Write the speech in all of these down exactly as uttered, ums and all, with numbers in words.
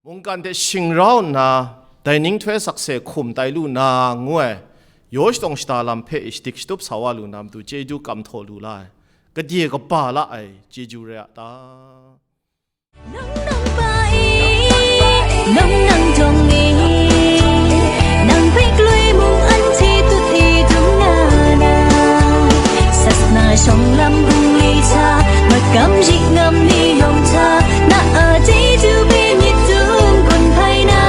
Mungkan hte shing rau nna, dai ninghtoi sakse hkum tai lu na, ngu ai, yaw shadawng shada lam hpe shadik shatup sa wa lu na matu, chyeju kam htaw lu la ai, gade kaba la ai chyeju rai a ta? Nang nang pa e, nang nang jawng e, nang hpe galoi mung anhte tut e dum nga na, sasana shawng lam bungli hta, magam rik ngam ni yawng hta, na a chyeju hpe myit dum gun hpai na,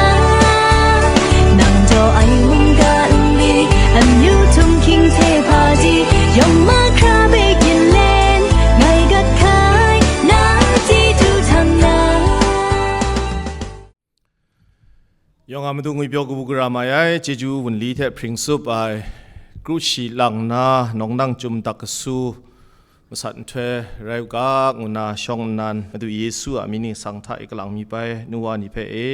nang jaw ai mungga nli, amyu htung hkying hte hpaji, yawng mahkra hpe ginlen, ngai gat hkai, nang chyeju htang na. Yawng a matu ngwipyaw kabu gara mai ai, chyeju wunli hte hpring tsup ai, kru shi lang nna, nawng nang chyum dak kasu, masat nhtoi rai u ga, ngu nna shawng nnan, Madu Yesu a mying ni sang hta e kalang mi bai, nu wa ni hpe e,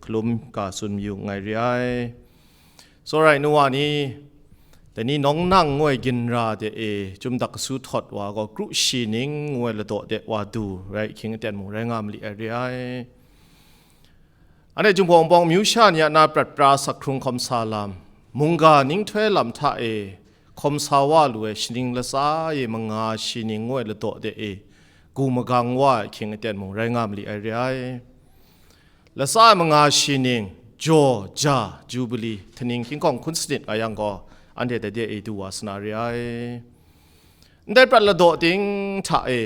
hkalum ga tsun mayu nngai re ai. Tsawra ai nu wa ni, dai ni nawng nang ngu ai ginra de e, chyum dak kasu htawt wa gaw, kru shi ning ngu ai ladaw de wa du rai hkying aten mung rai nga mali ai re ai. Anhte Jinghpaw Wunpawng amyu sha ni a na prat pra sak hkrung hkawm sa lam, mungga ninghtoi lam hta e hkawm sa wa lu ai shaning latsa e manga shi ning ngu ai ladaw de e, gu magang wa ai hkying aten mung rai nga mali ai re ai. Latsa ai manga shi ning, jaw, ja, jubili, htaning hkying hkawng hkun sanit nga yang gaw, anhte dai de e du wa sa na re ai. Ndai prat ladaw ting hta e,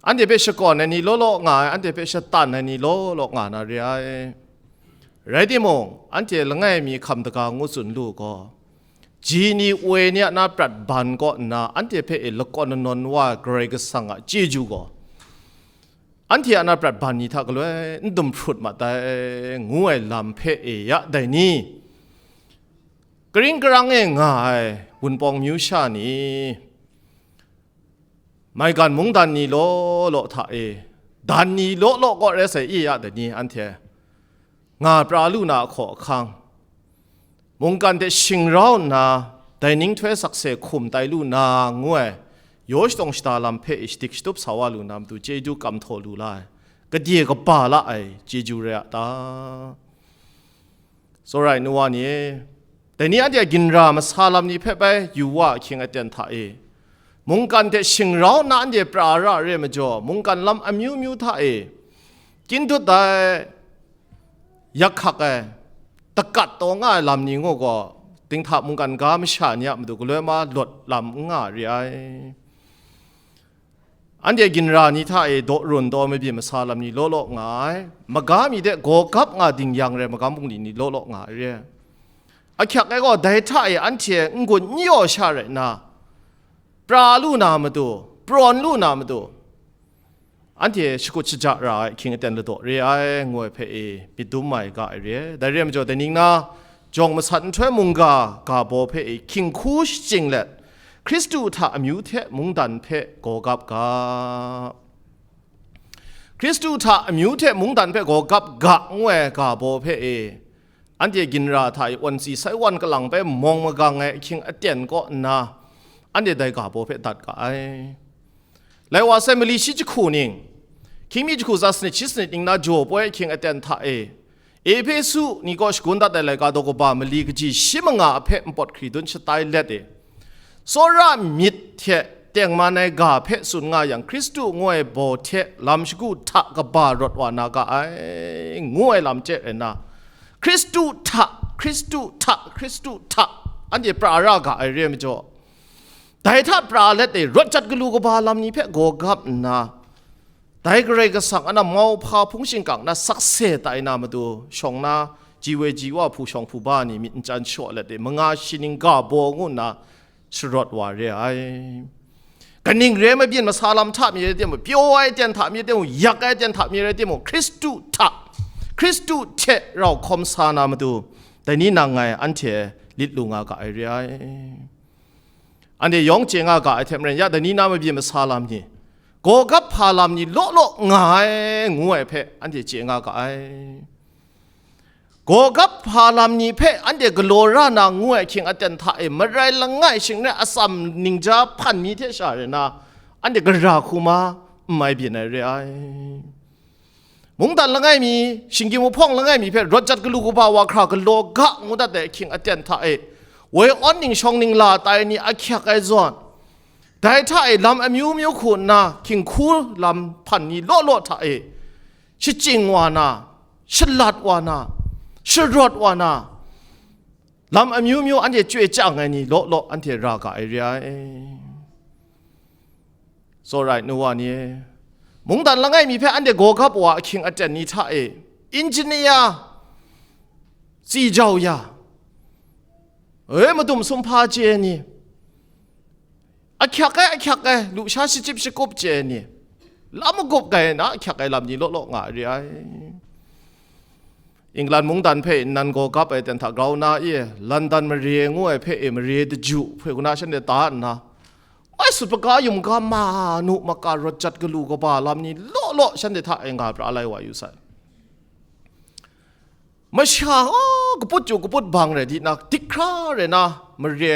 anhte hpe shakawn ai ni law law nga ai, anhte hpe shatan ai ni law law nga na re ai. Rai timung, anhte langai mi hkam daga ngu tsun lu gaw, ji ni woi ni a na prat ban kaw nna, anhte hpe e lakawn lanawn wa ai Karai Kasang a chyeju gaw, anhte a na prat ban ni hta galoi n dum hprut mat ai, ngu ai lam hpe e ya dai ni, karing karang e nga ai Wunpawng amyu sha ni, maigan mungdan ni law law hta e, dan ni law law kaw rai sai, i ya dai ni, anhte nga pra lu na ahkaw ahkang, mungkan hte shing rau nna, dai ninghtoi sakse hkum tai lu na, ngu ai, yaw shadawng shada lam hpe shadik shatup sa wa lu na matu, chyeju kam htaw lu la ai, gade kaba la ai chyeju rai a ta? Tsawra ai nu wa ni e, dai ni anhte a ginra masa lam ni hpe bai yu wa ahkying aten hta e, mungkan hte shing rau nna anhte pra ra re majaw, mungkan lam amyu myu hta e kyin dut ai, yak hkak ai, dakat taw nga ai lam ni ngu gaw, dinghta mungkan ga masha ni a matu galoi ma lawt lam n nga re ai. Anhte ginra ni hta e daw run daw mabyin masa lam ni law law nga ai, maga mi de gaw gap nga ding yang rai magam bungli ni law law nga ai re. Ahkyak ai gaw, dai hta e anhte n-gun n yaw sha rai nna, pra lu na matu, prawn lu na matu, anhte shakut shaja ra ai ahkying aten ladaw re ai, ngu ai hpe e myit dum ai ga ai re. Dai re ai majaw, dai ning na jawng masat nhtoi mungga ga baw hpe e hkying hku shachying let, Hkristu hta amyu hte mungdan hpe gaw gap ga. Hkristu hta amyu hte mungdan hpe gaw gap ga ngu ai ga baw hpe e, anhte ginra hta e wan si sai wan kalang bai mawng magang ai ahkying aten kaw nna, anhte dai ga baw hpe dat ga ai. Lai wa sai mali shi jahku ning, hkying mi jahku tsa sanit shi sanit ning na jaw poi ahkying aten hta e, Ehpesu ni kaw shagun dat ai laika daw kaba mali kaji shi manga hpe npawt hkri dun shatai let e, tsawra myit hte tengman ai ga hpe tsun nga yang, Hkristu ngu ai baw hte lam shagu hta kaba rawt wa na ga ai, ngu ai lam chye rai nna, Hkristu hta, Hkristu hta, Hkristu hta, anhte pra ra ga ai re ai majaw, dai hta pra let e rawt jat galu kaba lam ni hpe gaw gap nna, dai Karai Kasang a na mauhpa hpung shingkang na sakse tai na matu, shawng na, ji woi ji wa hpu shawng hpu ba ni myit n chyan shaw let e, manga shi ning ga baw ngu nna sharawt wa re ai. Kaning re ai mabyin masa lam hta mi rai timung, pyaw ai aten hta mi rai timung, yak ai aten hta mi rai timung, Hkristu hta, Hkristu hte rau hkawm sa na matu, dai ni nang ngai anhte lit lu nga ga ai re ai. Anhte yawng chye nga ga ai hte maren, ya dai ni na mabyin masa lam ni, gaw gap hpa lam ni law law nga ai, ngu ai hpe anhte chye nga ga ai. Gaw gap hpa lam ni hpe anhte galaw ra na ngu ai ahkying aten hta e marai langai shing rai atsam ningja hpan mi hte sha rai nna, anhte gara hku ma n mai byin ai re ai. Mungdan langai mi, shinggyim wuhpawng langai mi hpe rawt jat galu kaba wa hkra galaw ga ngu dat ai ahkying aten hta e, woi awn ning shawng ning la tai ni ahkyak ai zawn, dai hta e lam amyu myu hku nna hkying hku lam hpan ni law law hta e, shachying wa na, shalat wa na, sharawt wa na, lam amyu myu anhte chyoi chyang ai ni law law anhte ra ga ai re ai. Tsawra ai nu wa ni e, mungdan langai mi hpe anhte gawgap wa ahkying aten ni hta e, engineer, tsi jau ya, e, madum sumhpa chye ni, ahkyak ai, ahkyak ai, lusha shachyip shakup chye ni, lam magup gai na ahkyak ai lam ni law law nga re ai. England mungdan hpe nnan gawgap ai ten hta grau na e, London mare ngu ai hpe e mare daju hpe kuna shanhte ta nna, wai sut paka yum ga ma nu maka rawt jat galu kaba lam ni law law shanhte hta e nga pra lai wa yu sai. Masha, oh, kaput chyu kaput bang rai di na, dik hkra rai na, mare,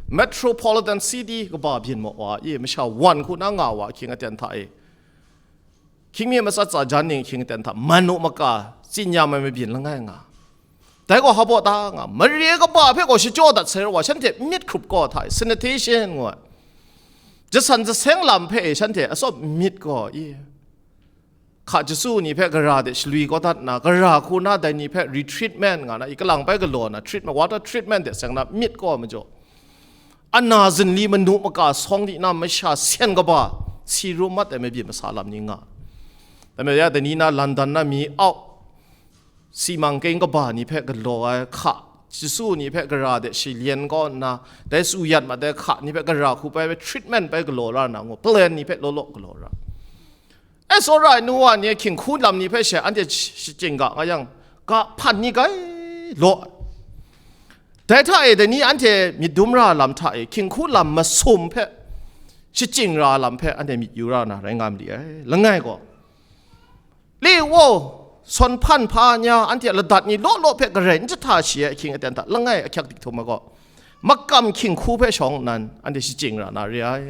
metropolitan city kaba byin maw wa e, masha wan hku na nga wa ahkying aten hta e, hkying mi matsat tsa jan ning ahkying aten hta man u maka, tsin ya mai mabyin langai nga. Dai gaw hpa baw ta nga, mare kaba hpe gaw shachyaw dat sai wa, shanhte myit hkrup kaw hta e, sanitation ngu ai. Jasan jaseng lam hpe e shanhte atsawp myit gaw i. Hka jasu ni hpe gara de shalwi kau dat nna, gara hku na dai ni hpe retreatment nga na, i kalang bai galaw na, treatment, water treatment de seng na myit kaw majaw, ana zinli manu maka sawng di na masha sen kaba si rum mat ai mabyin masa lam ni nga. Dai majaw, dai ni na London na mi au, simang keng kaba ni hpe galaw ai hka, jasu ni hpe gara de shilyen kaw nna, dai tsu yat mat ai hka ni hpe gara hku bai treatment bai galaw ra na ngu, plan ni hpe law law galaw ra. E, tsawra ai nu wa ni hkying hku lam ni hpe she anhte shachyen ga nga yang, ga hpan ni gai law. Dai hta e, dai ni anhte myit dum ra lam hta e, hkying hku lam masum hpe shachyen ra lam hpe anhte myit yu ra na rai nga ma li ai. Langai gaw, le wo, sawn hpan hpa nya, anhte ladat ni law law hpe garai n jahta shi ai ahkying aten hta langai ahkyak dik htum ai gaw, makam hkying hku hpe shawng nnan anhte shachyen ra na re ai.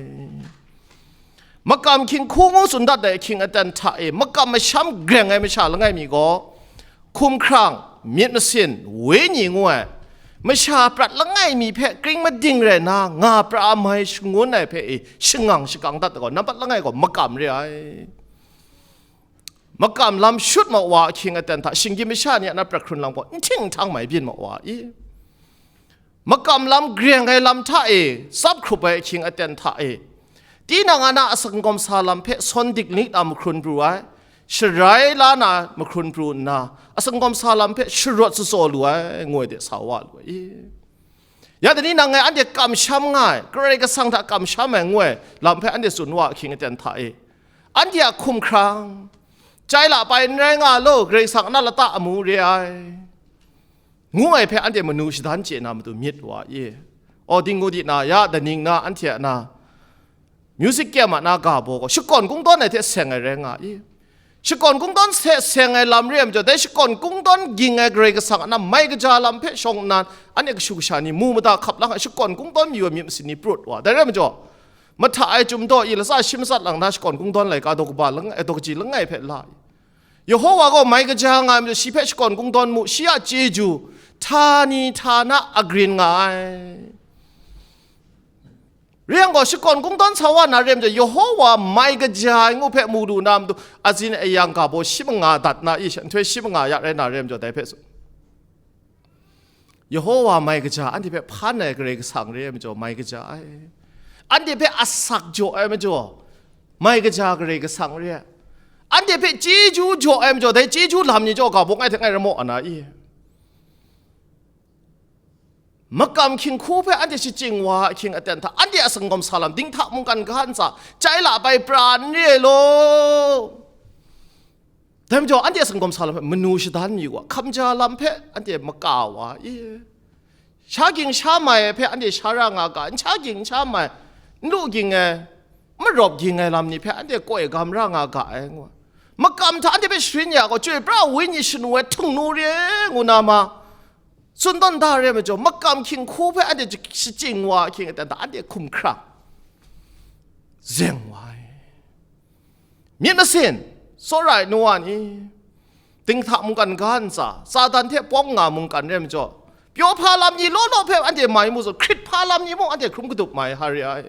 Makam hkying hku ngu tsun dat ai ahkying aten hta e, makam masham greng ai masha langai mi gaw, hkumhkrang, myit masin, wenyi ngu ai, masha prat langai mi hpe kring mading rai na, nga pra ai mai shangun ai hpe e, shangang shakang dat ai gaw, nampat langai gaw makam re ai. Makam lam shut ma wa ahkying aten hta, shinggyim masha ni a na prat hkrun lang gaw, n hting n htang mai byin ma wa i. Makam lam greng ai lam hta e, tsap hkrup ai ahkying aten hta e, tinang a na asak gawm sa lam hpe sawn dik lik na mahkrun pru ai, sharai la na mahkrun pru nna, asak gawm sa lam hpe sharawt tsatsaw lu ai, ngu ai de sa wa lu ai i. Ya dai ni nang ngai anhte kamsham nga ai, Karai Kasang hta kamsham ai, ngu ai lam hpe anhte tsun wa ahkying aten hta e, anhte a hkumhkrang, chyai la pai n rai nga law, Karai Kasang a na lata amu re ai. Ngu ai hpe anhte manu shadan chye na matu myit wa i. Aw, ding ngu di na, ya, daning na, anhte a na, music kyem a na ga baw gaw, shakawn kungdawn ai hte seng ai rai nga i. Shakawn kungdawn hte seng ai lam re ai majaw, dai shakawn kungdawn ging ai Karai Kasang a na mai kaja lam hpe shawng nnan, anhte kashu kasha ni mu mada hkap lang ai shakawn kungdawn mayu ai myit masin ni prut wa. Dai rai majaw, mahta ai Chyum daw i latsa shi matsat lang na shakawn kungdawn laika daw kaba langai, daw kaji langai hpe la i. Yehowa gaw mai kaja nga ai majaw, shi hpe shakawn kungdawn mu, shi a chyeju htani htana agrin nga ai. Re yang gaw, shakawn kungdawn sa wa na re ai majaw, Yehowa mai kaja ai ngu hpe mu lu na matu, azin ayang ga baw shi manga dat na i, nhtoi shi manga ya rai na re ai majaw, dai hpe tsun. Yehowa mai kaja, anhte hpe hpan ai Karai Kasang re ai majaw, mai kaja ai. Anhte hpe asak jaw ai majaw, mai kaja Karai Kasang re ai. Anhte hpe chyeju jaw ai majaw, dai chyeju lam ni jaw ga bawng ai hte ngai ramo ana i. Makam hkying hku hpe anhte shachyen wa ahkying aten hta, anhte a sanggawm sa lam dinghta mungkan ga ntsa, chyai la bai pra n re ai law. Dai majaw, anhte a sanggawm sa lam hpe manu shadan mi wa, hkamja lam hpe anhte maka wa i, sha ging sha mai ai hpe anhte sha ra nga ga, n sha ging n sha mai, n lu ging ai, n marawp ging ai lam ni hpe anhte koi gam ra nga ga ai, ngu ai. Makam hta anhte hpe sharin ya gaw, chyoi pra ai wenyi shanu ai htingnu re ngu na ma, tsun tawn da re majaw, makam hkying hku hpe anhte shachyen wa ahkying aten hta anhte hkumhkrang zeng wa ai. Myit masin, tsawra ai nu wa ni, Dinghta mungkan ga ntsa, Satan hte pawng nga mungkan re ai majaw, pyaw hpa lam ni law law hpe anhte mai mu zawn, hkrit hpa lam ni mung anhte hkrum kadup mai, hari ai.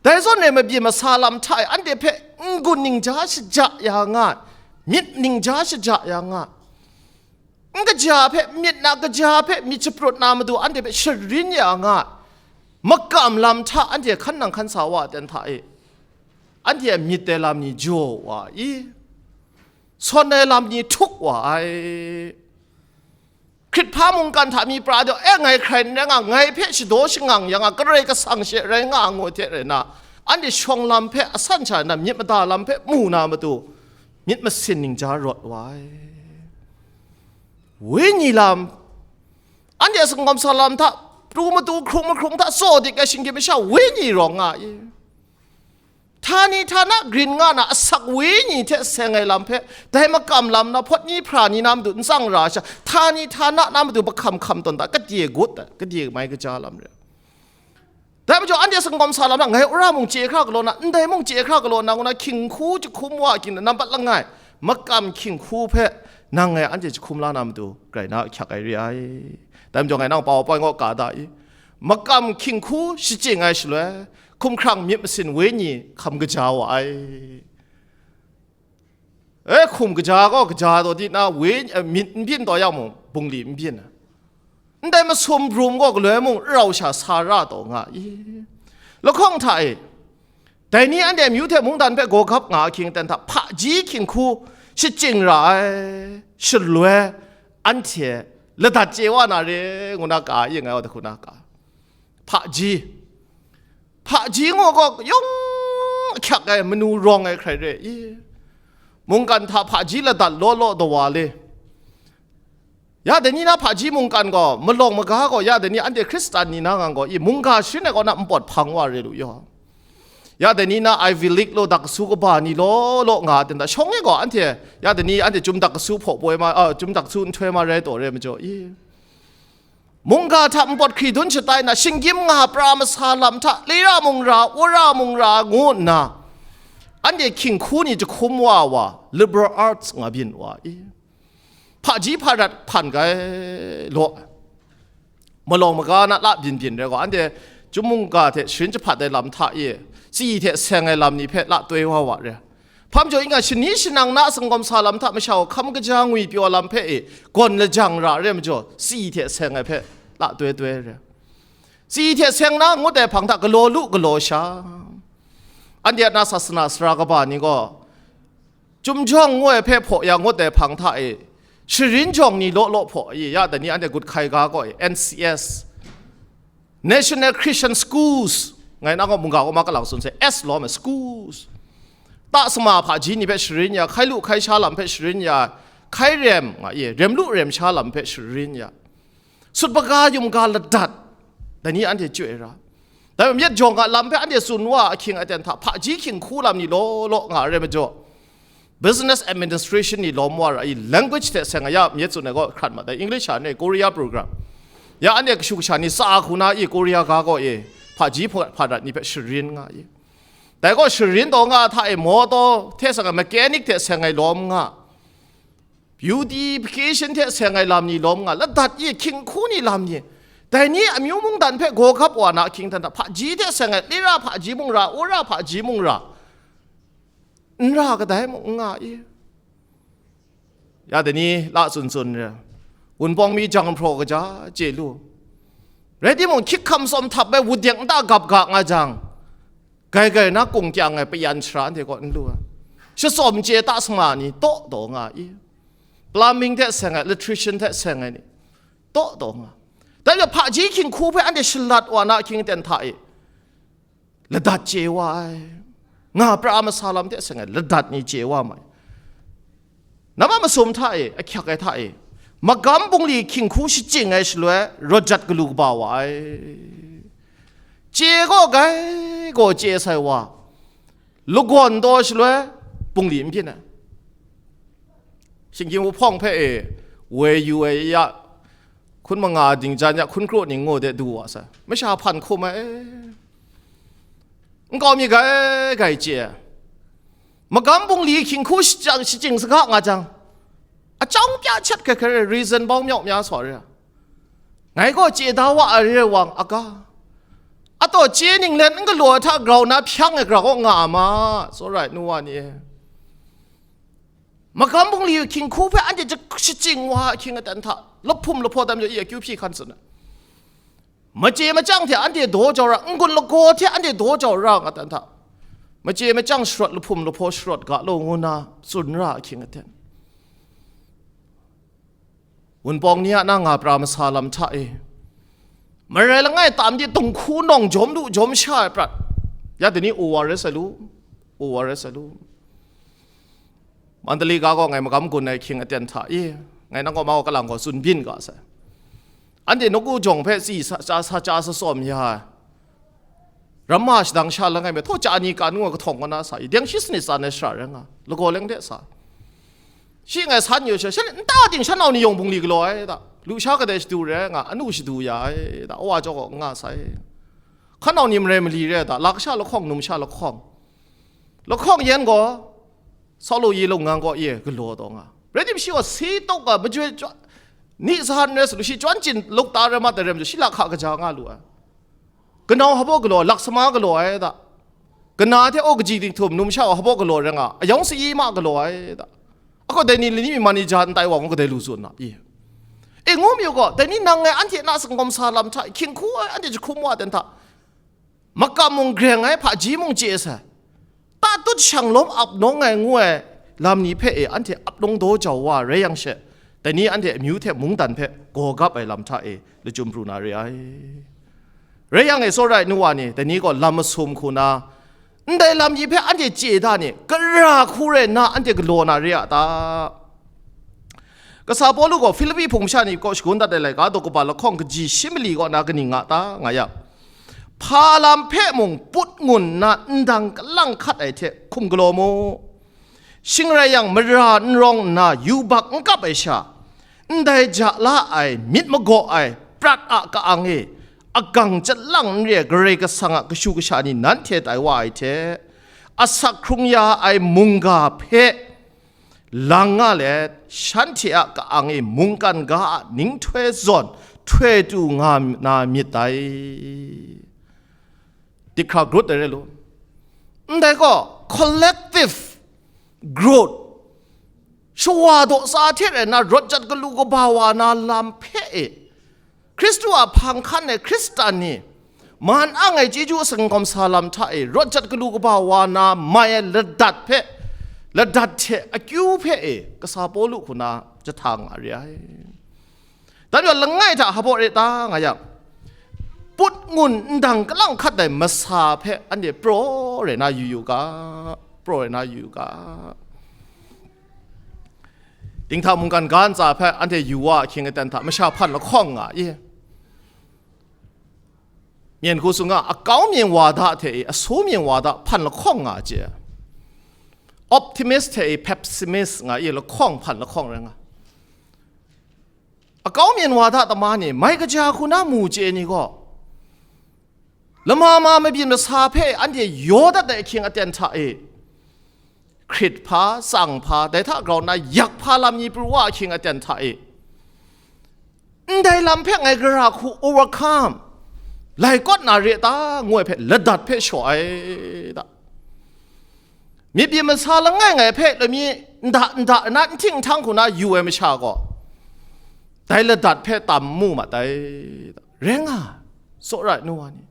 Dai zawn e mabyi masa lam hta e anhte hpe n-gun ningja shaja ya nga ai, myit ningja shaja ya nga ai. N kaja hpe, myit na kaja hpe myit shaprut na matu anhte hpe sharin ya nga ai. Makam lam hta anhte hkan nang hkan sa wa ai ten hta e, anhte a myit ai lam ni jaw wa i, sawn ai lam ni htuk wa ai. Hkrit hpa mungkan hta mi pra daw, e, ngai hkrai n rai nga, ngai hpe shadaw shangang ya nga, Karai Kasang she rai nga, ngu hte rai na, anhte shawng lam hpe asan sha na, myit mada lam hpe mu na matu, myit masin ningja rawt wa ai. Wenyi lam, anhte a sangawm sa lam hta, pru matu hkrung mahkrung hta tsaw dik ai shinggyim masha wenyi rawng nga i. Htani htana grin nga na asak wenyi hte seng ai lam hpe, dai makam lam na, hpawt ni hpra ni na matu n tsang ra sha, htani htana na matu mahkam hkam tawn ta, kadye gut ta, kadye mai kaja lam re. Dai majaw, anhte sangawm sa lam na, ngai wora mung chye hkra galaw na, ndai mung chye hkra galaw na, ngu na hkying hku jahkum wa, hkying nampat langai, makam hkying hku hpe nang ngai anhte jahkum la na matu, grai na ahkyak ai re ai. Dai majaw, ngai nang pau poi ngaw ka da i, makam hkying hku shachyen ai shaloi, hkumhkrang myit masin wenyi hkam kaja wa ai. E, hkum kaja gaw kaja taw di na, wen-, e, myit n byin taw yang mung, bungli n byin ai. Ndai masum brum gaw galoi mung rau sha sa ra taw nga i. Lahkawng hta e, dai ni anhte amyu hte mungdan hpe gaw gap nga ahkying ten hta, hpaji hkying hku shachyen ra ai shaloi, anhte ladat chye wa na re, ngu na ka, yin ngai wa hku na ka. Hpaji. Hpaji ngu gaw yawng ahkyak ai, manu rawng ai hkrai re i. Mungkan hta hpaji ladat law law dawa le. Ya dai ni na hpaji mungkan gaw, malawng maga gaw, ya dai ni anhte Hkristan ni na ngang gaw i, mungga sharin ai kaw na npawt hpang wa re lu yaw. Ya dai ni na Ivy League law dak kasu kaba ni law law nga ten hta, shawng e gaw anhte, ya dai ni anhte Chyum dak kasu hpaw poi ma, a, Chyum dak kasu nhtoi ma rai taw re majaw i. Mungga hta npawt hkri dun shatai na, shinggyim nga pra masa lam hta, lira mung ra, wora mung ra, ngu nna, anhte hkying hku ni jahkum wa wa, liberal arts nga byin wa i. Hpaji hparat hpan kai law, malawng maga na la byin byin rai gaw, anhte Chyum mungga hte sharin jahpat ai lam hta e, tsi hte seng ai lam ni hpe la toi wa wa re. Hpa majaw, ing a shani shanang na a sangawm sa lam hta masha gaw hkam kaja ngwi pyaw lam hpe e, gawn lajang ra re majaw, tsi hte seng ai hpe la toi toi re. Tsi hte seng na ngut ai hpang hta galaw lu galaw sha. Anhte a na sasana sara kaba ni gaw, Chyum jawng ngu ai hpe hpaw ya ngut ai hpang hta e, sharin jawng ni law law hpaw i, ya dai ni anhte gut hkai ga gaw e, N C S, National Christian Schools, ngai na gaw mungga kaw ma kalang tsun sai, S law ma schools. Ta sama hpaji ni hpe sharin ya, hkai lu hkai sha lam hpe sharin ya, hkai rem nga i, rem lu rem sha lam hpe sharin ya. Sut baga yum ga ladat, dai ni anhte chyu ai ra. Dai myit jawng a lam hpe anhte tsun wa ahkying aten hta, hpaji hkying hku lam ni law law nga ai rai majaw, business administration ni lawm wa ra i, language hte seng a ya myit tsun ai gaw hkrat mat ai, English sha ne Korea program. Ya anhte kashu kasha ni tsa hku na i, Korea ga gaw e, hpaji hpa-, hpadat ni hpe sharin nga i. Dai gaw sharin taw nga hta e, mawtaw hte seng ai, mechanic hte seng ai lawm nga, beautification hte seng ai lam ni lawm nga, ladat i hkying hku ni lam ni, dai ni amyu mungdan hpe gaw gap wa na ahkying hta, hpaji hte seng ai, lira hpaji mung ra, wora hpaji mung ra, n ra kadai mung n nga i. Ya dai ni la tsun tsun re, wunpawng mi jang hpraw kaja chye lu. Rai timung, hkyik hkam tsawm htap ai wudek nta gap ga nga jang, gai gai na kung kyang ai payan shara anhte kaw n lu ai. Shatsawm chye ta sama ni taw taw nga i. Plumbing hte seng ai, electrician hte seng ai ni taw taw nga. Dai majaw hpaji hkying hku hpe anhte shalat wa na ahkying aten hta e, ladat chye wa ai. Nga pra masa lam hte seng ai ladat ni chye wa mai. Nama masum hta e, ahkyak ai hta e, magam bungli hkying hku shachyen ai shaloi, rawt jat galu kaba wa ai. Chye gaw gai gaw chye sai wa, lagawn taw shaloi, bungli n byin ai. Shinggyim wuhpawng hpe e, woi yu ai ya, hkun manga dingjan ya, hkun kru ning ngu de du wa sai. Masha hpan hkum ai, e. Nkau mi gai gai chye ai. Magam bungli hkying hku shachyen, shachyen saga nga jang, ya chat hkrai hkrai re, reason bau myau mya sa re. Ngai gaw chye da wa ai re wang a ga. Ataw chye ninglen n galaw ai hta grau na hpyang ai gara kaw nga a ma, tsawra ai nu wa ni e. Magam bungli hkying hku hpe anhte shaching wa ahkying aten hta, lahpum lahpaw tam jaw i akyu hpyi hkan tsun ai. Machye machyang hte anhte daw jau ra, n-gun lagaw hte anhte daw jau ra nga dan hta, machye machyang sharawt lahpum lahpaw sharawt ga law ngu na tsun ra ahkying aten, Wunpawng ni a na nga pra masa lam hta e, marai langai tam di dinghku nawng jawm lu jawm sha ai prat, ya dai ni O R S ai lu, O R S ai lu. Mandali ga gaw ngai magam gun ai hkying aten hta e, ngai nang gaw ma gaw kalang gaw tsun byin ga sai. Anhte nawku jawng hpe tsi sa cha sa cha sa sawm ya ai. Ramma shadang sha langai me, htaw cha ni ka nu ai kahtawng kaw na sa i, deng shi sanit tsan ai shara rai nga, lagaw leng de sa. Shi ngai san yu sha, shan nta ting shan nau ni yawng bungli galaw ai da, lusha kadai shadu rai nga, anu shadu ya ai da, awa jaw gaw n nga sai. Hkan nau ni marai mali rai da, la kasha lahkawng, numsha lahkawng, lahkawng yan gaw, Sawlu yi lung ngang gaw ye galaw taw nga. Rai tim shi gaw si tawk ga majoi chyaw-, ni sa n rai sa lu, shi chyawn chin luk ta rai mat ai rai majaw, shi lahka kaja nga lu ai. Kanau hpaw galaw, laksama galaw ai da. Kana hte aw kaji dinghtum numsha wa hpaw galaw rai nga, ayawng si ma galaw ai da. Akawt dai ni lani mi man ni ja n tai wa ngu kadai lu tsun na i. E ngu mi u gaw, dai ni nang ngai anhte na sangawm sa lam hta hkying hku ai anhte jahkum wa ten hta, makam mung greng ai hpaji mung chye sai, tatut shanglawm ap nawng ai ngu ai lam ni hpe e anhte ap nawng daw jau wa rai yang she, dai ni anhte amyu hte mungdan hpe gaw gap ai lam hta e lachyum pru na re ai. Rai yang e, tsawra ai nu wa ni, dai ni gaw lam masum hku na, ndai lam ni hpe anhte chye da ni, gara hku rai nna anhte galaw na re a ta? Kasa Pawlu gaw Hpilipi hpung masha ni kaw shagun dat ai laika daw kaba lahkawng kaji shi mali kaw na kaning nga ta nga yang, hpa lam hpe mung put ngun nna ndang kalang hkat ai hte hkum galaw mu. Shing rai yang, mara n rawng nna yubak n kap ai sha, ndai ja la ai, myit magaw ai prat a ka-ang e, agang chyalang n re ai Karai Kasang a kashu kasha ni nanhte tai wa ai hte, asak hkrung ya ai mungga hpe lang nga let, shanhte a ka-ang e mungkan ga a ninghtoi zawn htoi tu nga na myit dai. Dihkra grut ai rai lu. Ndai gaw collective growth, shawa daw sa hte rai nna rawt jat galu kaba wa na lam hpe e, Hkristu a hpang hkan ai Hkristan ni, man ang ai chyeju a sangawm sa lam hta e, rawt jat galu kaba wa na mai ai ladat hpe, ladat hte akyu hpe e, kasa Pawlu hku na jahtang nga re ai. Dan yawng langai hta hpaw re ta nga yang, put ngun ndang kalang hkat ai masa hpe anhte praw rai na yu yu ga, praw rai na yu yu ga. Dinghta mungkan ga ntsa hpe anhte yu wa ahkying aten hta masha hpan lahkawng nga i? Myen hku sung a, akau myen wa da hte i, asu myen wa da hpan lahkawng nga chye. Optimist hte i, pessimist nga i, lahkawng hpan lahkawng rai nga. Akau myen wa da tama ni, mai kaja hku na mu chye ni gaw, lama ma mabyin masa hpe anhte yaw dat ai ahkying aten hta e, hkrit hpa, tsang hpa, dai hta grau nna yak hpa lam ni pru wa ahkying aten hta e, ndai lam hpe ngai gara hku overcome, lai kawt na re ta, ngu ai hpe ladat hpe shaw ai da. Myit byin masa langai ngai hpe lami nda nda na nhting htang hku na yu ai masha gaw, dai ladat hpe tam mu mat ai da. Rai nga, tsawra ai nu wa ni.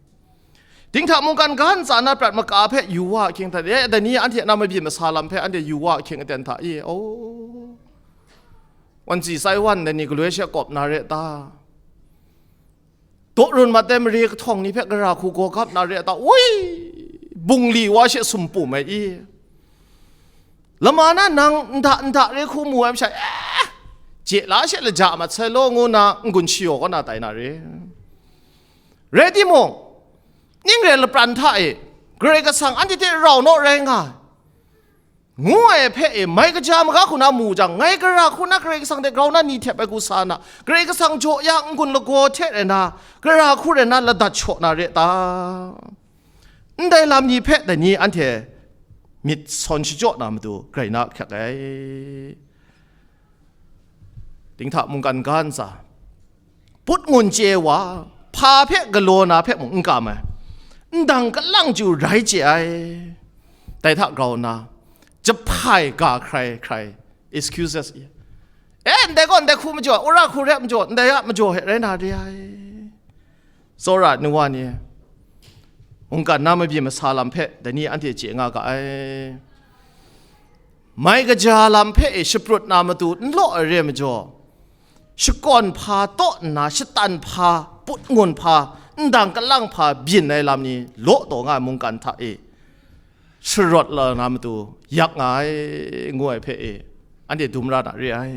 Dinghta mungkan ga ntsa na prat maka hpe yu wa ahkying hta, e, dai ni anhte na mabyin masa lam hpe anhte yu wa ahkying aten hta e, o, wan tsi sai wan dai ni galoi she kawp na re ta? Daw run mat ai mare kahtawng ni hpe gara hku gaw gap na re ta? Ui, bungli wa she sumpum ai i? Lama na nang nda nda re hku mu ai masha, eh, je la she laja mat sai law ngu na n-gun shayaw kaw na tai na re. Rai timung, ning re lapran hta e, Karai Kasang anhte hte rau naw rai nga ai, ngu ai hpe e, mai kaja maga hku na mu jang, ngai gara hku na Karai Kasang hte grau na ni htep ai hku sa na, Karai Kasang jaw ya n-gun lagaw hte rai na, gara hku rai na ladat shaw na re ta? Ndai lam ni hpe dai ni anhte myit sawn shachyaw na matu grai na hkyak ai. Dinghta mungkan ga ntsa, put ngun chye wa, hpa hpe galaw na hpe mung n kam ai, ndang kalang chyu rai chye ai. Dai hta grau nna, jahpai ga hkrai hkrai, excuses i, e, ndai gaw ndai hku majaw, wora hku re majaw, ndai a majaw he rai na re ai. Tsawra ai nu wa ni, mungkan na mabyin masa lam hpe dai ni anhte chye nga ga ai. Mai kaja lam hpe e shaprut na matu n law ai re majaw, shakawn hpa taw nna shatan hpa, put ngun hpa, ndang kalang hpa byin ai lam ni law taw nga ai mungkan hta e sharawt la na matu yak nga ai, ngu ai hpe e anhte dum ra na re ai.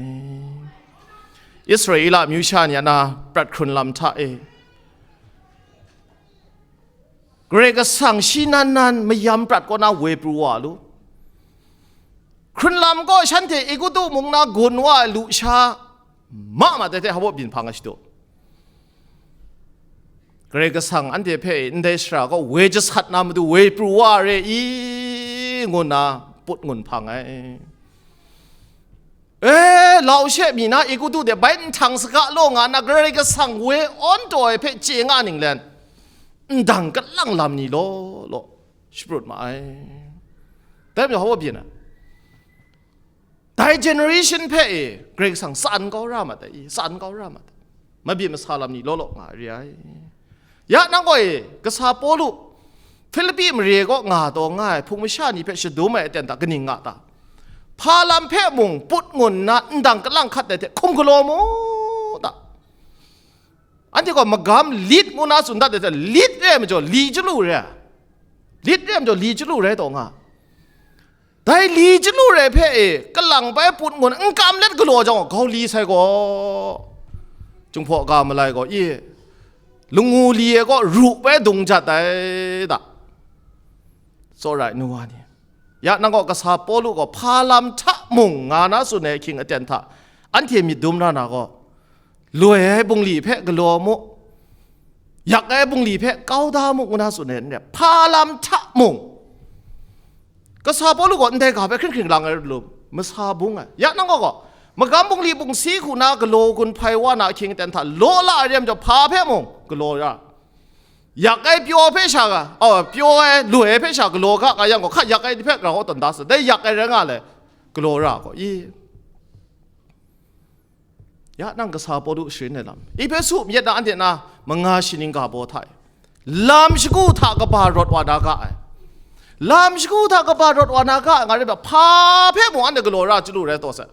Israela amyu sha ni a na prat hkrun lam hta e, Karai Kasang shi nan nan mayam prat kaw na woi pru wa lu. Hkrun lam gaw shanhte Egutu mung na gun wa ai lusha ma ma dai hte hpa byin hpang ai shadu. Karai Kasang anhte hpe ndai sara gaw woi jasat na matu woi pru wa re i, ngu nna put ngun hpang ai. E, lau she mi na Egutu de bai nhtang saga law nga na, Karai Kasang woi awn taw ai hpe chye nga ninglen, ndang kalang lam ni law law shaprut ma ai. Dai majaw hpa byin ai. Dai generation hpe e Karai Kasang tsan kau ra ma dai i, tsan kau ra ma dai. Mabyin masa lam ni law law nga re ai. Ya nang gaw e, kasa Pawlu, Hpilipi mare kaw nga taw nga ai hpung masha ni hpe shadum ai aten hta kaning nga ta? Hpa lam hpe mung put ngun nna ndang kalang hkat ai hte hkum galaw mu ta? Anhte gaw magam lit ngu na tsun dat ai hte, lit re ai majaw li chyalu re ai. Lit re ai majaw li chyalu rai taw nga. Dai li chyalu rai hpe e, kalang bai put ngun n kam let galaw jang gaw, gau li sai gaw, Jinghpaw ga malai gaw, i, langu li ai gaw ru bai dung jat ai da. Tsawra ai nu wa ni, ya nang gaw kasa Pawlu gaw hpa lam hta mung nga na tsun ai ahkying aten hta anhte myit dum ra na gaw, loi ai bungli hpe galaw mu, yak ai bungli hpe kau da mu, ngu na tsun ai n re, hpa lam hta mung, kasa Pawlu gaw ndai ga hpe hkring hkring lang ai lu, masa bung ai. Ya nang gaw gaw, magam bungli bungsi hku na galaw gun hpai wa na ahkying aten hta law la ai re ai majaw, hpa hpe mung galaw ra, yak ai pyaw hpe sha ga, aw, pyaw ai loi ai hpe sha galaw ga nga yang gaw, hka yak ai ni hpe grau tawn da sa, dai yak ai rai nga le, galaw ra gaw i? Ya nang kasa Pawlu sharin ai lam, Ehpesu myit na anhte na manga shaning ga baw hta e, lam shagu hta kaba rawt wa na ga ai. Lam shagu hta kaba rawt wa na ga ai nga rai hpe, hpa hpe mung anhte galaw ra chyalu rai taw sai.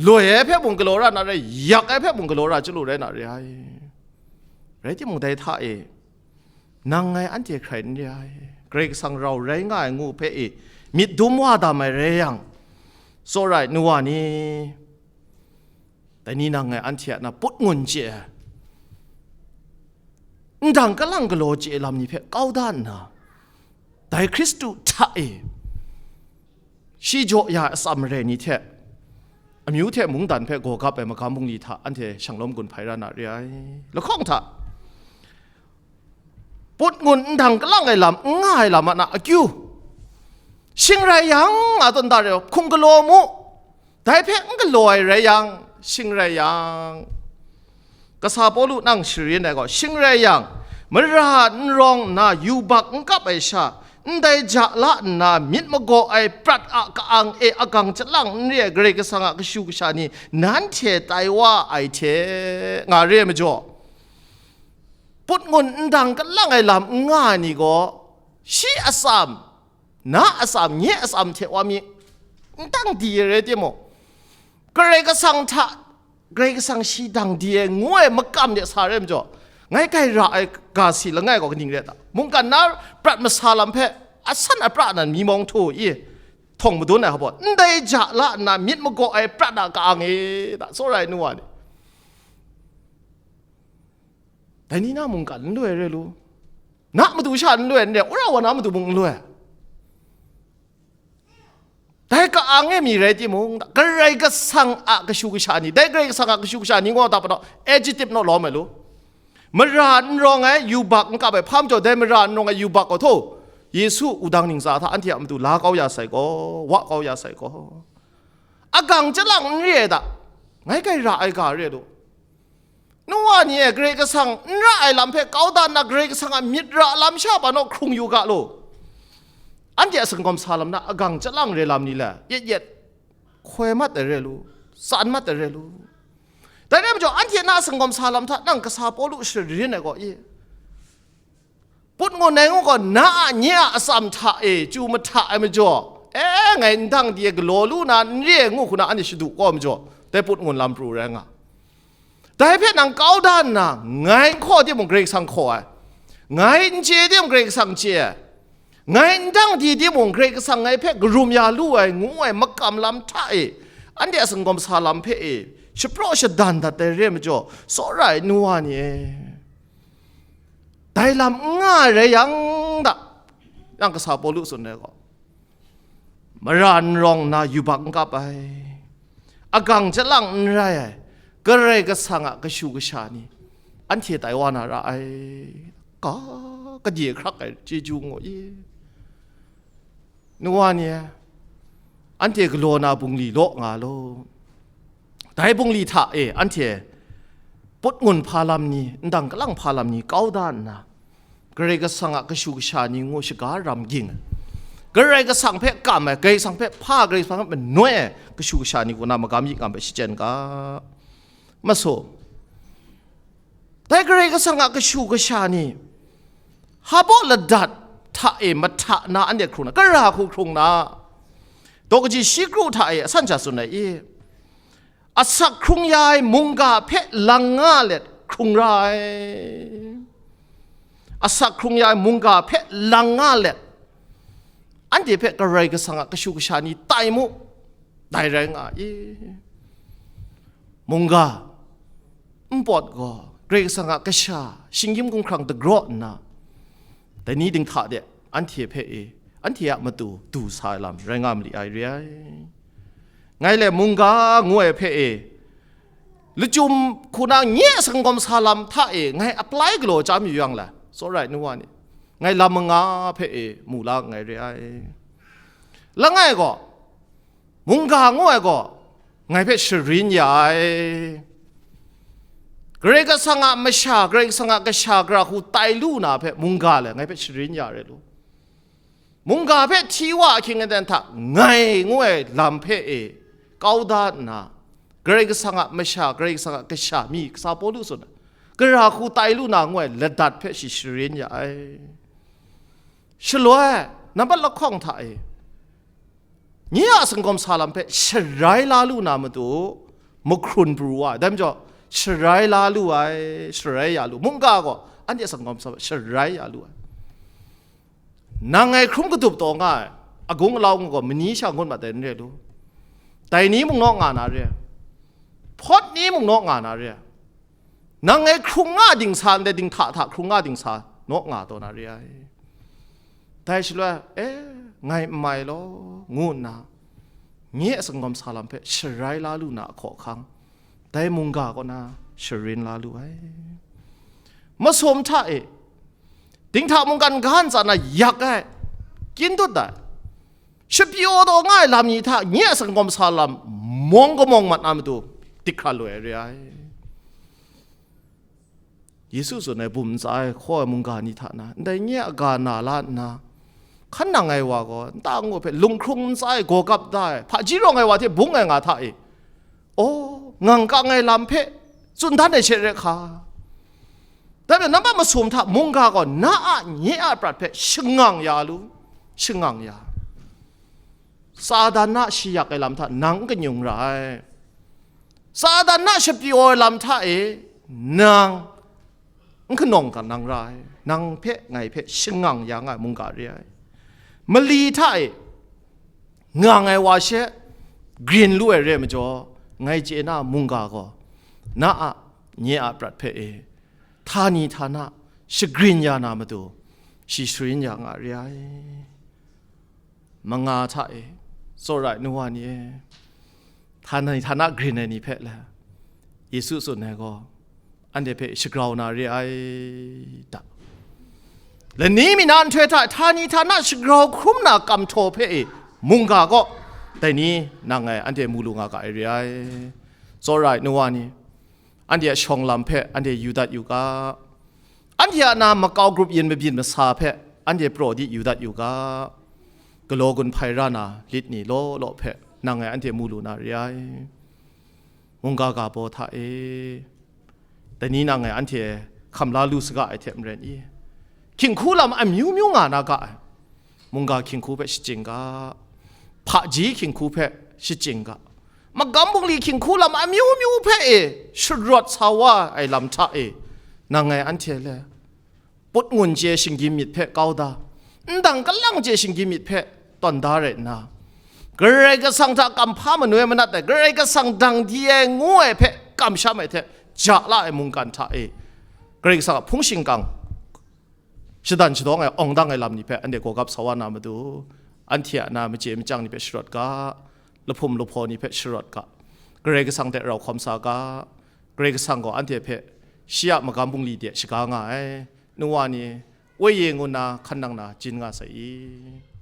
Loi ai hpe mung galaw ra na rai, yak ai hpe mung galaw ra chyalu rai na re ai. Rai timung, dai hta e, nang ngai anhte hkrai n re ai. Karai Kasang rau rai nga ai ngu hpe e, myit dum wa dam ai rai yang, tsawra ai nu wa ni, dai ni nang ngai anhte a na put ngun chye ai, ndang kalang galaw chye ai lam ni hpe kau da nna, dai Hkristu hta e shi jaw ya ai atsam re ni hte, amyu hte mungdan hpe gaw gap ai magam bungli hta anhte shanglawm gun hpai ra na re ai. Lahkawng hta, put ngun ndang kalang ai lam n nga ai lam a na akyu, shing rai yang, a tawn da re, hkum galaw mu. Dai hpe n galaw ai rai yang, shing rai yang, kasa Pawlu nang sharin ai gaw, shing rai yang, mara n rawng nna yubak n kap ai sha, ndai ja la nna myit magaw ai prat a ka-ang e agang chyalang n re ai Karai Kasang a kashu kasha ni nanhte tai wa ai hte nga re ai majaw, put ngun ndang kalang ai lam n nga ai ni gaw, shi atsam, na atsam, nye atsam hte wa mi n dang di ai rai timung, Karai Kasang hta, Karai Kasang shi dang di ai ngu ai makam de sa rai majaw, ngai grai ra ai ga si langai gaw kaning rai ta? Mungkan na prat masa lam hpe asan apra nan mi mawng htu i, htawng madun ai hpa baw, ndai ja la nna myit magaw ai prat a ka-ang e da, tsawra ai nu wa ni. Dai ni na mungkan n loi re lu, na matu sha n loi n re, wora wa na matu mung n loi. Dai ka-ang e mi rai timung, Karai Kasang a kashu kasha ni, dai Karai Kasang a kashu kasha ni ngaw ta panaw, adjective naw lawm ai lu. Mara n rawng ai yubak n kap ai, hpa majaw dai mara n rawng ai yubak gaw htaw, Yesu wudang ningsa hta anhte a matu la kau ya sai gaw, wa kau ya sai gaw, agang chyalang n re ai ta? Ngai kai ra ai ga re lu. Nu wa ni e, Karai Kasang n ra ai lam hpe kau da nna, Karai Kasang a myit ra lam sha pa naw hkrung yu ga lu. Anhte a sangawm sa lam na agang chyalang re lam ni le, yet yet hkoi mat ai re lu, tsan mat ai re lu. Dai rai majaw, anhte na a sangawm sa lam hta nang kasa Pawlu sharin ai gaw i? Put ngun ai ngu gaw, na a nye a atsam hta e chyu mahta ai majaw, e, ngai ndang di e galaw lu na n re ai ngu hku na anhte shadu kau ai majaw, dai put ngun lam pru rai nga. Dai hpe nang kau da nna, ngai n hkaw timung, Karai Kasang hkaw ai, ngai n chye timung, Karai Kasang chye ai, ngai ndang di timung, Karai Kasang ngai hpe karum ya lu ai, ngu ai makam lam hta e, anhte a sangawm sa lam hpe e shapraw shadan dat ai re ai majaw, tsawra ai nu wa ni e, dai lam n nga ai rai yang da, yang kasa Pawlu tsun ai gaw, mara n rawng nna yubak n kap ai, agang chyalang n rai ai, Karai Kasang a kashu kasha ni anhte tai wa na ra ai, ga, kadye hkrak ai chyeju ngu i? Nu wa ni e, anhte galaw na bungli law nga law. Dai bungli hta e anhte put ngun hpa lam ni, ndang kalang hpa lam ni kau da nna, Karai Kasang a kashu kasha ni ngu shaga ram ging ai, Karai Kasang hpe kam ai, Karai Kasang hpe hpa, Karai Kasang hpe manoi ai kashu kasha ni kaw na magam yi ngam hpe shachyen ga. Masaw, dai Karai Kasang a kashu kasha ni, hpa baw ladat hta e mahta na anhte hkrung na, kara hku hkrung na, daw kaji shi kru hta e asan sha tsun ai i? Asak hkrung ya ai mungga hpe lang nga let hkrung ra ai. Asak hkrung ya ai mungga hpe lang nga let, anhte hpe Karai Kasang a kashu kasha ni tai mu, dai rai nga i? Mungga npawt gaw Karai Kasang a kasha, shinggyim hkumhkrang dagraw nna, dai ni dinghta de anhte hpe e, anhte a matu du sa ai lam rai nga mali ai re ai. Ngai le mungga ngu ai hpe e, lachyum hku na nye a sangawm sa lam hta e ngai apply galaw chyam yu yang le, tsawra ai nu wa ni, ngai lam manga hpe e mu la nngai re ai. Langai gaw, mungga ngu ai gaw, ngai hpe sharin ya ai. Karai Kasang a masha, Karai Kasang a kasha gara hku tai lu na hpe mungga le ngai hpe sharin ya re lu. Mungga hpe hti wa ahkying aten hta ngai ngu ai lam hpe e kau da nna, Karai Kasang a masha, Karai Kasang a kasha mi, kasa Pawlu tsun ai, gara hku tai lu na ngu ai ladat hpe shi sharin ya ai. Shaloi, nambat lahkawng hta e, nye a sangawm sa lam hpe sharai la lu na matu, mahkrun pru wa ai. Dai majaw, sharai la lu ai, sharai ya lu, mungga gaw anhte a sangawm sa hpe sharai ya lu ai. Nang ngai hkrum kadup taw nga ai, agung alau ngu gaw, mani sha ngut mat ai n re lu. Dai ni mung naw nga na re ai, hpawt ni mung naw nga na re ai. Nang ngai hkrung nga dingsa ndai dinghta hta hkrung nga dingsa naw nga taw na re ai. Dai shaloi, e, ngai n mai law, ngu nna, nye a sangawm sa lam hpe sharai la lu na ahkaw ahkang, dai mungga kaw na sharin la lu ai. Masum hta e, dinghta mungkan ga ntsa na yak ai, kyin dut ai, shapyaw taw nga ai lam ni hta nye a sangawm sa lam mawng kamawng mat na matu, dik hkra lu ai re ai. Yesu tsun ai bum ntsa e hkaw ai mungga ni hta na, ndai nye a ga na la nna, hkan nang ai wa gaw nta ngu hpe lunghkrung ntsa e gaw gap da ai, hpaji rawng ai wa hte bung ai nga hta e, aw, ngang kang ai lam hpe tsun dan ai she re hka. Dai majaw, nambat masum hta mungga gaw na a nye a prat hpe shangang ya lu, shangang ya. Satan na shi yak ai lam hta nang n kanyung ra ai. Satan na shapyaw ai lam hta e nang n kanawng ga nang ra ai. Nang hpe, ngai hpe shangang ya nga ai mungga re ai. Mali hta e ngang ai wa she grin lu ai re ai majaw, ngai chye na mungga gaw, na a nye a prat hpe e, htani htana shagrin ya na matu, shi sharin ya nga re ai. Manga hta e, tsawra ai nu wa ni e, htani htana grin ai ni hpe le, Yesu tsun ai gaw, anhte hpe shagrau na re ai ta? Lani mi na nhtoi hta htani htana shagrau hkrum na kam htaw hpe e mungga gaw, dai ni nang ngai anhte mu lu nga ga ai re ai. Tsawra ai nu wa ni, anhte a shawng lam hpe anhte yu dat yu ga. Anhte a na makau grup yin mabyin masa hpe anhte praw di yu dat yu ga. Galaw gun hpai ra na lit ni law law hpe nang ngai anhte mu lu na re ai. Mungga ga baw hta e, dai ni nang ngai anhte hkam la lu saga ai hte maren i? Hkying hku lam amyu myu nga na ga ai. Mungga hkying hku hpe shachying ga, hpaji hkying hku hpe shachying ga, magam bungli hkying hku lam amyu myu hpe e sharawt sa wa ai lam hta e, nang ngai anhte le put ngun chye shinggyim myit hpe kau da, ndang kalang chye shinggyim myit hpe tawn da rai nna, Karai Kasang hta kamhpa manoi manat ai, Karai Kasang dang di ai ngu ai hpe kamsham ai hte ja la ai mungkan hta e, Karai Kasang a hpung shingkang shadan shadawng ai, awng dang ai lam ni hpe anhte gawgap sa wa na matu, anhte a na machye machyang ni hpe sharawt ga, lahpum lahpaw ni hpe sharawt ga, Karai Kasang hte rau hkawm sa ga, Karai Kasang gaw anhte hpe shi a magam bungli de shaga nga ai, nu wa ni, woi ye ngu nna hkan nang na jin nga sai i?